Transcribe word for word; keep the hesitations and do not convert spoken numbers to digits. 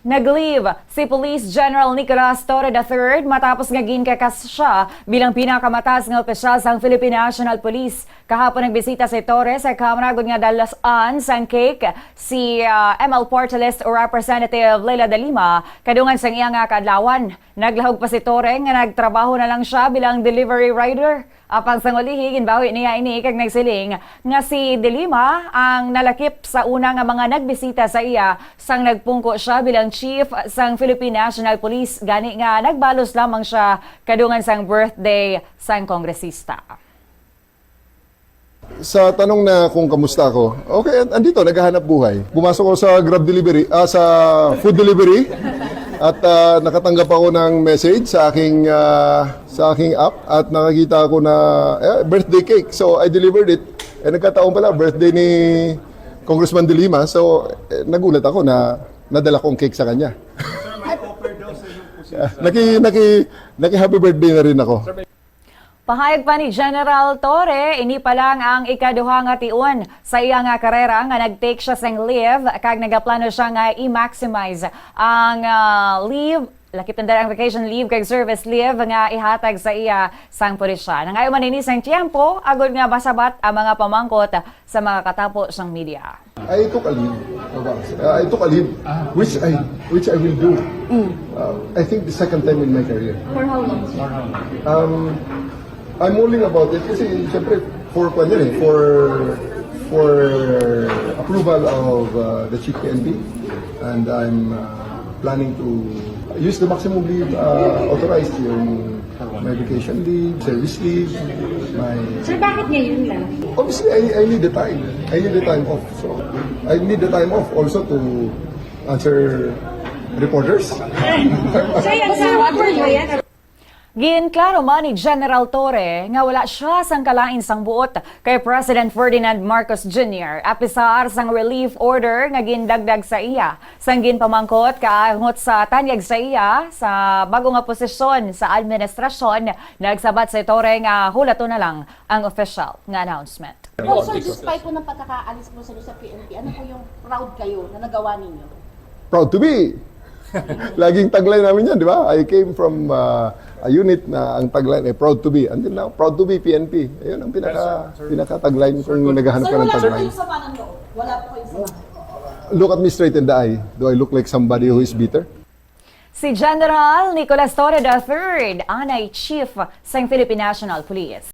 Nag-leave si Police General Nicolas Torre the third matapos nga ginkakas siya bilang pinakamataas nga opisyal sang Philippine National Police. Kahapon nagbisita si Torre sa Kamara agud nga dal-an sang cake si, ah, M L Party List Representative Leila de Lima kadungan sang iya nga kaadlawan. Naglahog pa si Torre nga nagtrabaho na lang siya bilang delivery rider. Apang sang ulihi, ginbawi niya ini kag nagsiling nga si De Lima ang nalakip sa una nga mga nagbisita sa iya sang nagpungko siya bilang chief sang Philippine National Police, gani nga nagbalos lamang siya kadungan sang birthday sang kongresista. Sa tanong na kung kamusta ako, okay, an-, andito, naghahanap buhay. Pumasok ako sa Grab delivery, ah, sa food delivery, at, ah, nakatanggap ako ng message sa aking, ah, sa aking app, at nakakita ako na, eh, birthday cake. So, I delivered it. Eh, nagkataon pala, birthday ni Congressman De Lima. So, eh, nagulat ako na nadala ko ang cake sa kanya. Naki, naki, naki happy birthday na rin ako. Pahayag pa ni General Torre, ini pa lang ang ikaduha nga tion sa iya nga karera nga nag-take siya sang leave, kag nagaplano siya nga i-maximize ang, ah, leave, lakip na ang vacation leave kag service leave nga ihatag sa iya sang pulisya. Nangayo man ini sang tiyempo agud nga masabat ang mga pamangkot sa mga katapo sang media. I took a leave. Uh, I took a leave, which I, which I will do. Uh, I think the second time in my career. For how long? Um, I'm mulling about it kasi, siyempre, for, kwan yan eh, for, for approval of, uh, the Chief P N P, and I'm, uh, planning to use the maximum leave, uh, authorized, yung my vacation leave, service leave, my... Sir, bakit ngayon lang? Obviously, I, I need the time. I need the time off. So, I need the time off also to answer reporters. Sir, yan sa approve ba yan? Ginklaro man ni General Torre nga wala siya sang kalain sang buot kay President Ferdinand Marcos Junior, apisar sang relief order nga gindagdag sa iya. Sang ginpamangkot kaangot sa tanyag sa iya sa bag-o nga posisyon sa administrasyon, nagsabat si Torre nga hulaton na lang ang official nga announcement. Oh, sir, despite po ng pagkakaalis po sa, sa P N P, ano po yung proud kayo na nagawa ninyo? Proud to be. Laging tagline namin yan, di ba? I came from, uh, a unit na ang tagline ay proud to be. Until now, proud to be P N P. Ayun ang pinaka, pinaka-tagline kung naghahanap ka ng tagline. Sir, wala po kayo sa panang loob. Wala po kayo sa panang loob. Look at me straight in the eye. Do I look like somebody who is bitter? Si General Nicolas Torre the third anay chief sang Philippine National Police.